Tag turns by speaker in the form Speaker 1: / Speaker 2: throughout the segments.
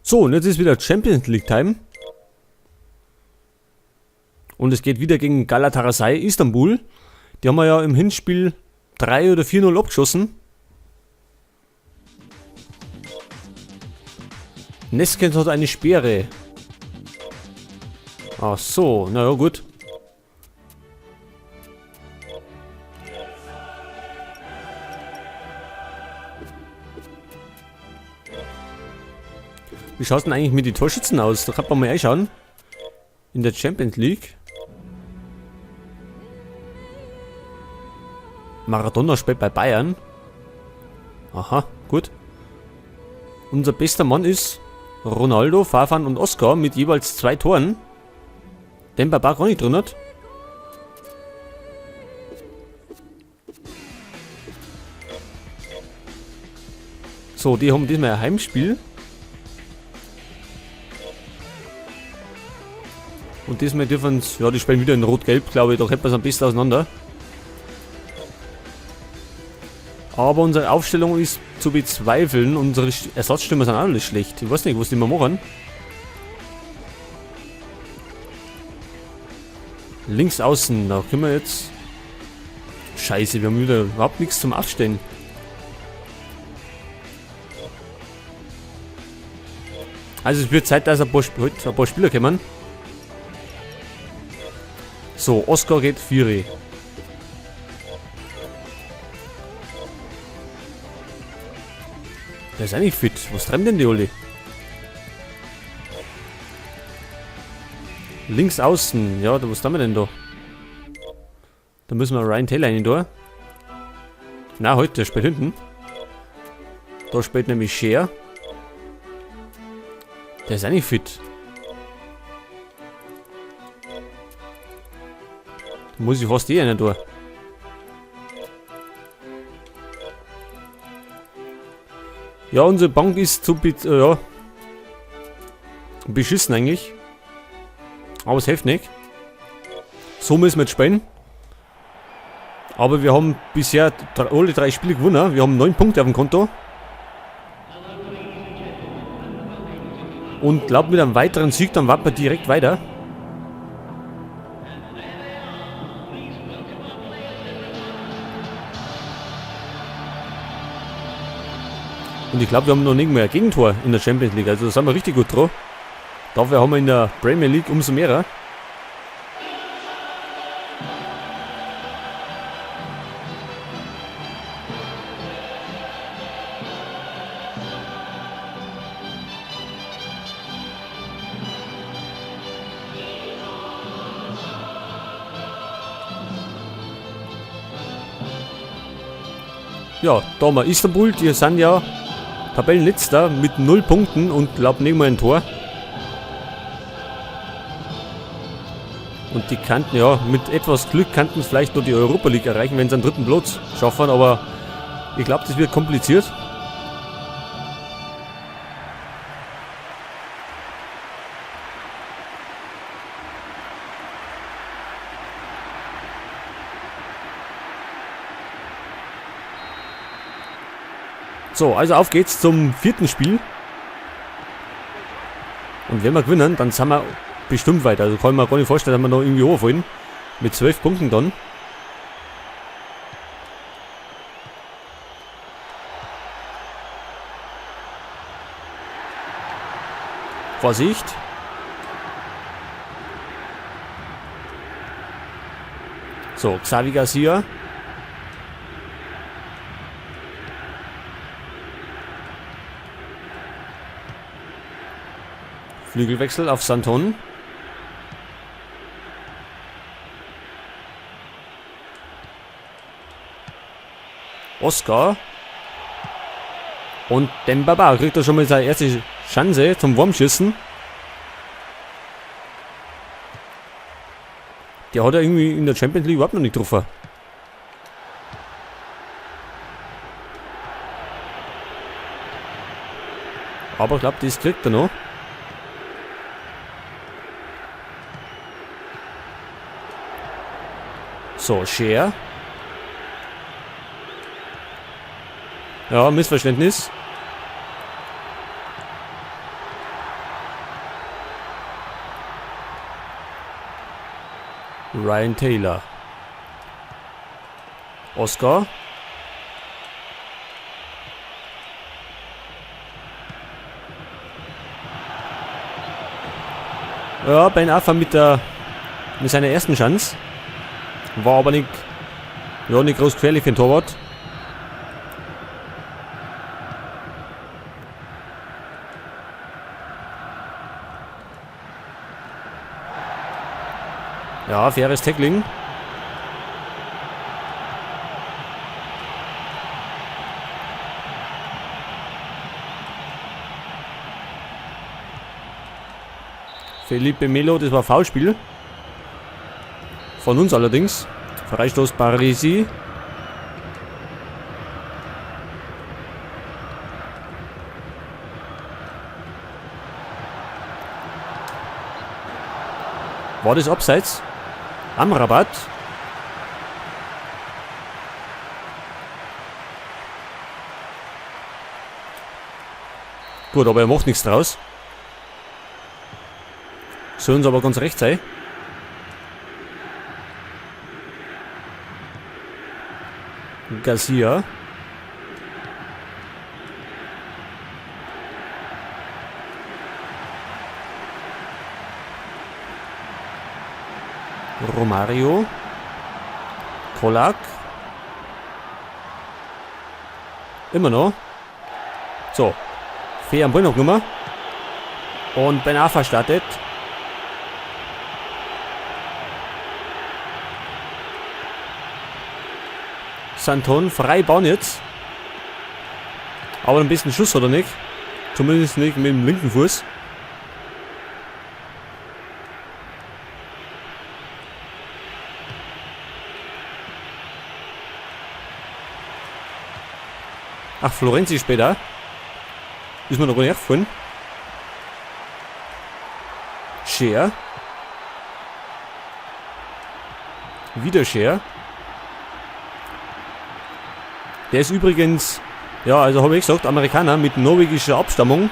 Speaker 1: So, und jetzt ist wieder Champions League Time. Und es geht wieder gegen Galatasaray Istanbul. Die haben wir ja im Hinspiel 3 oder 4-0 abgeschossen. Neskens hat eine Sperre. Ach so, naja, gut. Wie schaut's denn eigentlich mit den Torschützen aus? Da kann man mal reinschauen. In der Champions League. Maradona spielt bei Bayern. Aha, gut. Unser bester Mann ist Ronaldo, Farfan und Oscar mit jeweils 2 Toren. Demba Ba gar nicht drin hat. So, die haben diesmal ein Heimspiel. Und diesmal dürfen sie, ja, die spielen wieder in Rot-Gelb, glaube ich, da hätten wir es am besten auseinander. Aber unsere Aufstellung ist zu bezweifeln. Unsere Ersatzstürmer sind auch nicht schlecht. Ich weiß nicht, was die mal machen. Links außen, da können wir jetzt... Scheiße, wir haben wieder überhaupt nichts zum Aufstellen. Also es wird Zeit, dass heute ein paar Spieler kommen. So, Oscar geht 4. Der ist eigentlich fit. Was treiben denn die alle? Links außen. Ja, da, was haben wir denn da? Da müssen wir Ryan Taylor rein da. Na, heute, der spielt hinten. Da spielt nämlich Scher. Der ist eigentlich fit. Da muss ich fast eh einen da. Ja, unsere Bank ist zu ja, beschissen eigentlich. Aber es hilft nicht. So müssen wir jetzt spielen. Aber wir haben bisher alle 3 Spiele gewonnen. Wir haben 9 Punkte auf dem Konto. Und glaub, mit einem weiteren Sieg, dann warten wir direkt weiter. Und ich glaub, wir haben noch nicht mehr ein Gegentor in der Champions League. Also da sind wir richtig gut dran. Dafür haben wir in der Premier League umso mehr. Ja, da haben wir Istanbul, die sind ja Tabellenletzter mit 0 Punkten und glaub nicht mal ein Tor. Und die könnten ja, mit etwas Glück könnten es vielleicht noch die Europa League erreichen, wenn sie einen dritten Platz schaffen, aber ich glaub, das wird kompliziert. So, also auf geht's zum 4. Spiel. Und wenn wir gewinnen, dann sind wir bestimmt weiter. Also kann ich mir gar nicht vorstellen, dass wir noch irgendwie hochfallen. Mit 12 Punkten dann. Vorsicht. So, Xavi Garcia. Flügelwechsel auf Santon. Oscar. Und Demba Ba kriegt da schon mal seine erste Chance zum Wurmschießen. Der hat ja irgendwie in der Champions League überhaupt noch nicht getroffen. Aber ich glaub, das kriegt er noch. So, Scher. Ja, Missverständnis. Ryan Taylor. Oscar. Ja, Ben Arfa mit seiner ersten Chance. War aber nicht, ja, nicht groß gefährlich für den Torwart. Ja, faires Tackling. Felipe Melo, das war Foulspiel. Von uns allerdings. Freistoß Baresi. War das abseits? Amrabat. Gut, aber er macht nichts draus. Soll uns aber ganz recht sein. Garcia. Romario. Kolak. Immer noch. So. Fair am Ball noch genommen. Und Ben Arfa startet. Santon frei bauen jetzt. Aber ein bisschen Schuss oder nicht? Zumindest nicht mit dem linken Fuß. Ach, Florenzi später. Ist mir noch gar nicht aufgefallen. Scher. Wieder Scher. Der ist übrigens, ja, also habe ich gesagt, Amerikaner mit norwegischer Abstammung.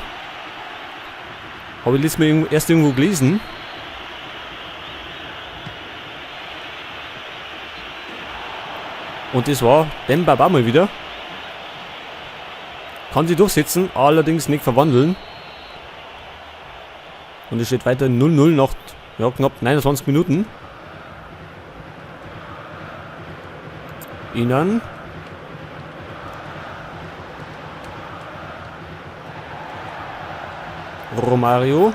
Speaker 1: Habe ich letztes Mal erst irgendwo gelesen. Und das war Demba Ba mal wieder. Kann sie durchsetzen, allerdings nicht verwandeln. Und es steht weiter 0-0 nach, ja, knapp 29 Minuten. Inan. Romario.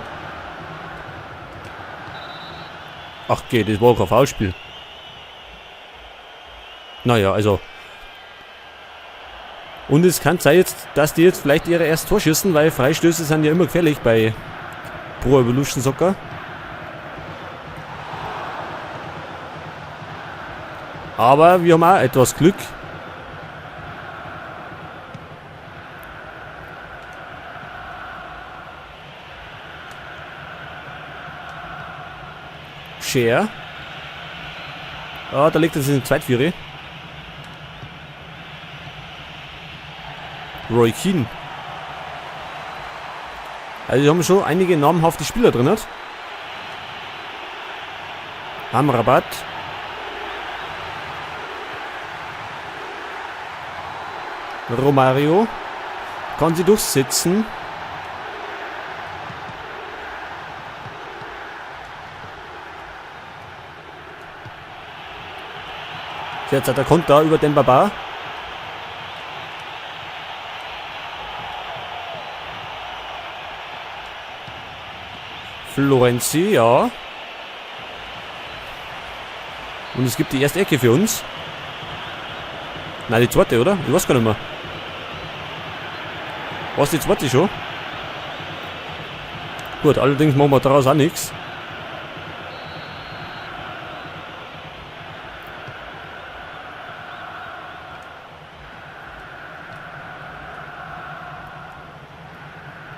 Speaker 1: Ach geht, das war kein Foulspiel. Naja, also. Und es kann sein jetzt, dass die jetzt vielleicht ihre erste Tor schießen, weil Freistöße sind ja immer gefährlich bei Pro Evolution Soccer. Aber wir haben auch etwas Glück. Scher. Ah, da liegt es in den Zweitführer. Roy Keane. Also die haben schon einige namhafte Spieler drin. Amrabat. Romario. Kann sie durchsetzen. Jetzt hat der Konter über den Baba. Florenzi, ja. Und es gibt die erste Ecke für uns. Nein, die zweite, oder? Ich weiß gar nicht mehr. War's die zweite schon? Gut, allerdings machen wir daraus auch nichts.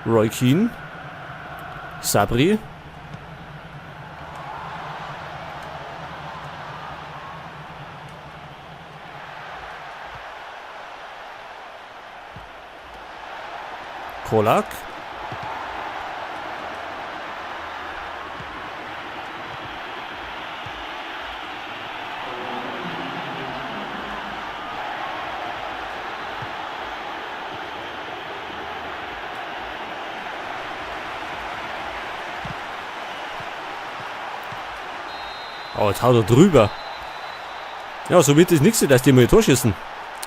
Speaker 1: Roy Keane. Sabri. Kolak. Oh, jetzt haut er drüber. Ja, so wird das nichts, dass die mal Tor schießen.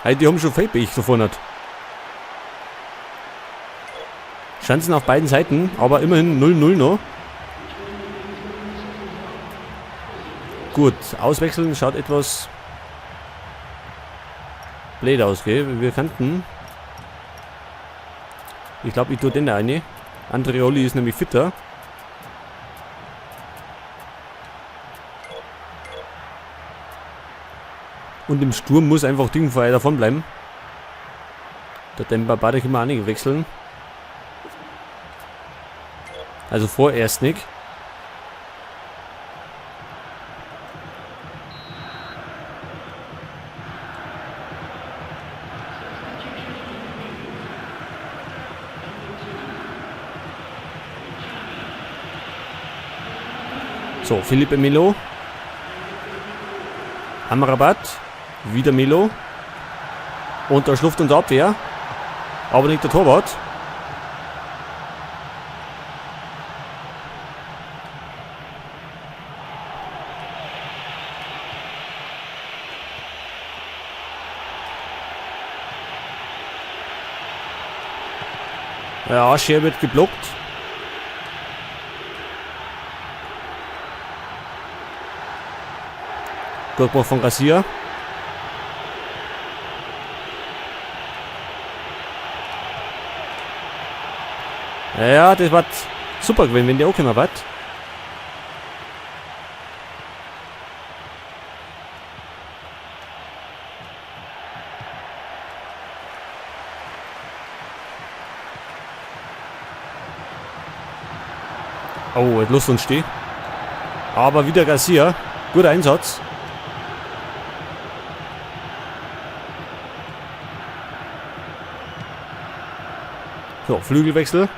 Speaker 1: Hey, die haben schon viel Pech davon. Hat. Chancen auf beiden Seiten, aber immerhin 0-0 noch. Gut, auswechseln schaut etwas blöd aus, gell? Wir könnten. Ich glaube, ich tue den da rein. Andreoli ist nämlich fitter. Und im Sturm muss einfach Ding vorher davon bleiben. Der Demba Ba, können wir auch nicht wechseln. Also vorerst nicht. So, Felipe Melo. Amrabat. Wieder Melo. Und da schlupft unser Abwehr. Aber nicht der Torwart. Ja, Scher wird geblockt. Gut gemacht von Garcia. Ja, das war super gewesen, wenn der auch immer wird. Oh, jetzt Lust und Steh. Aber wieder Garcia. Guter Einsatz. So, Flügelwechsel.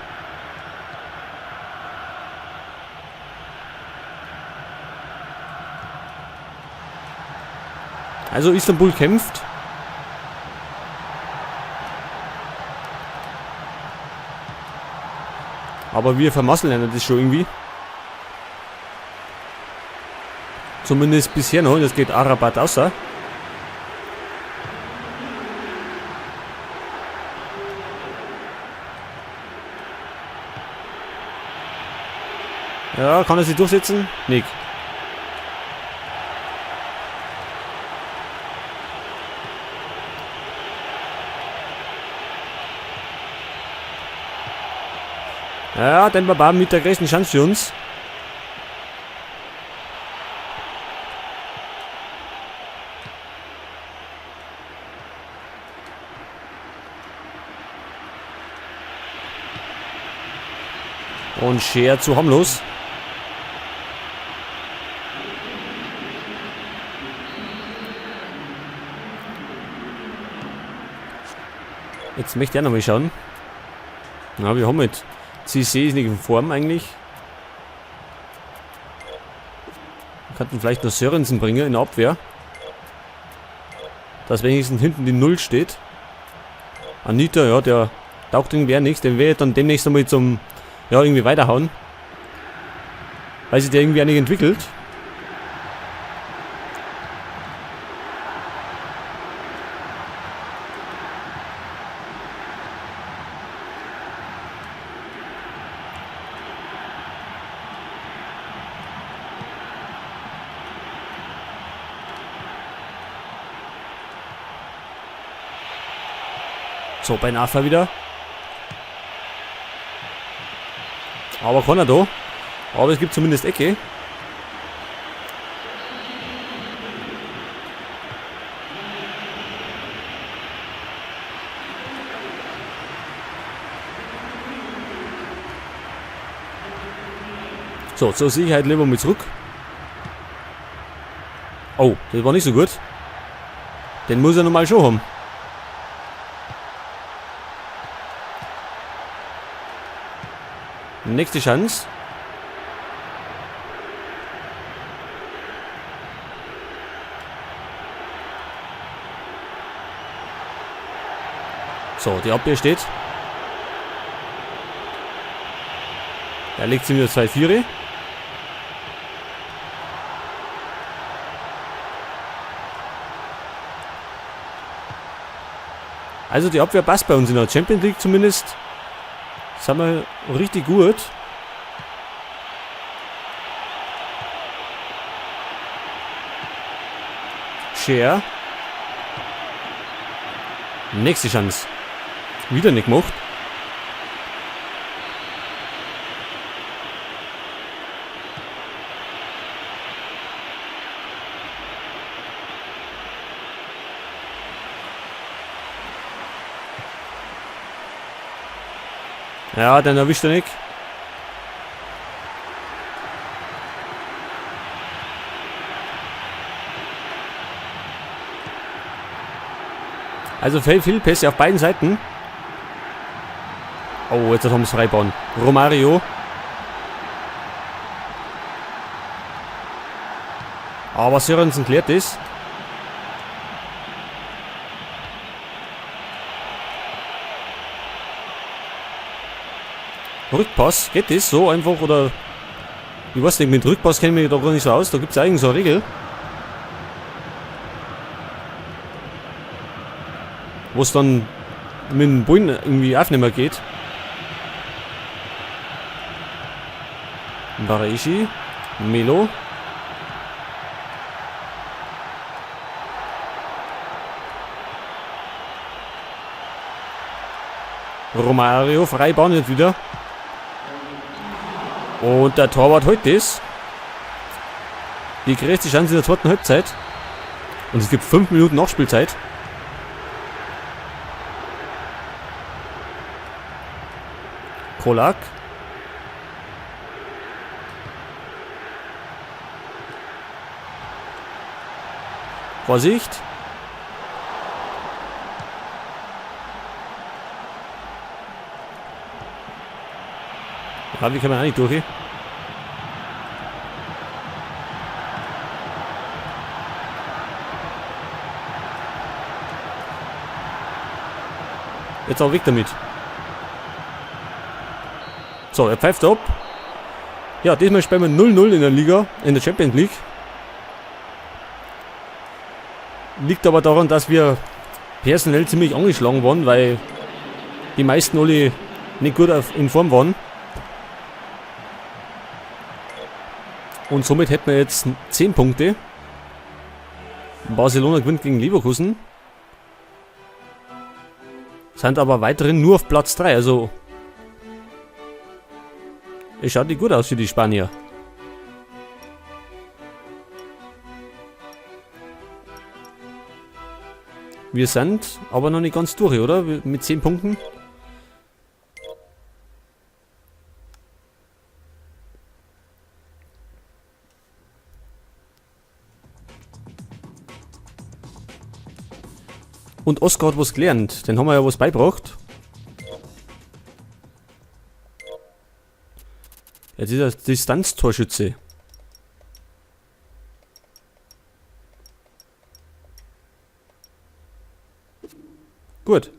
Speaker 1: Also Istanbul kämpft. Aber wir vermasseln ja das schon irgendwie. Zumindest bisher noch. Das geht Arabat außer. Ja, kann er sich durchsetzen? Nick. Ja, den Baba mit der größten Chance für uns. Und Scher zu harmlos. Jetzt möchte ich auch noch mal schauen. Na, wir haben jetzt. CC ist nicht in Form eigentlich. Wir könnten vielleicht noch Sörensen bringen in der Abwehr. Dass wenigstens hinten die 0 steht. Anita, ja, der taugt irgendwie auch nichts. Den werde ich dann demnächst einmal zum, ja, irgendwie weiterhauen. Weil sich der irgendwie auch nicht entwickelt. So, Ben Arfa wieder. Aber keiner da. Aber es gibt zumindest Ecke. So, zur Sicherheit lieber mal zurück. Oh, das war nicht so gut. Den muss er nochmal schon haben. Nächste Chance. So, die Abwehr steht. Er legt sie wieder 2-4. Also die Abwehr passt bei uns in der Champions League zumindest. Sind wir richtig gut. Scher. Nächste Chance. Wieder nicht gemacht. Ja, den erwischt er nicht. Also viel Pässe auf beiden Seiten. Oh, jetzt haben wir es freibauen. Romario. Aber Sörensen klärt das. Rückpass, geht das so einfach oder? Ich weiß nicht, mit Rückpass kenne ich mich da gar nicht so aus, da gibt's ja eigentlich so eine Regel. Wo es dann mit dem Bullen irgendwie aufnehmen geht. Baraishi, Melo. Romario, Freibahn jetzt wieder. Und der Torwart holt das. Die größte Chance in der zweiten Halbzeit. Und es gibt 5 Minuten Nachspielzeit. Kolak. Vorsicht. Ja, wie kann man eigentlich durch? Jetzt auch weg damit. So, er pfeift ab. Ja, diesmal spielen wir 0-0 in der Liga, in der Champions League. Liegt aber daran, dass wir personell ziemlich angeschlagen waren, weil die meisten alle nicht gut in Form waren. Und somit hätten wir jetzt 10 Punkte. Barcelona gewinnt gegen Leverkusen. Sind aber weiterhin nur auf Platz 3, also es schaut nicht gut aus für die Spanier. Wir sind aber noch nicht ganz durch, oder? Mit 10 Punkten. Und Oscar hat was gelernt. Den haben wir ja was beigebracht. Jetzt ist er Distanztorschütze. Gut.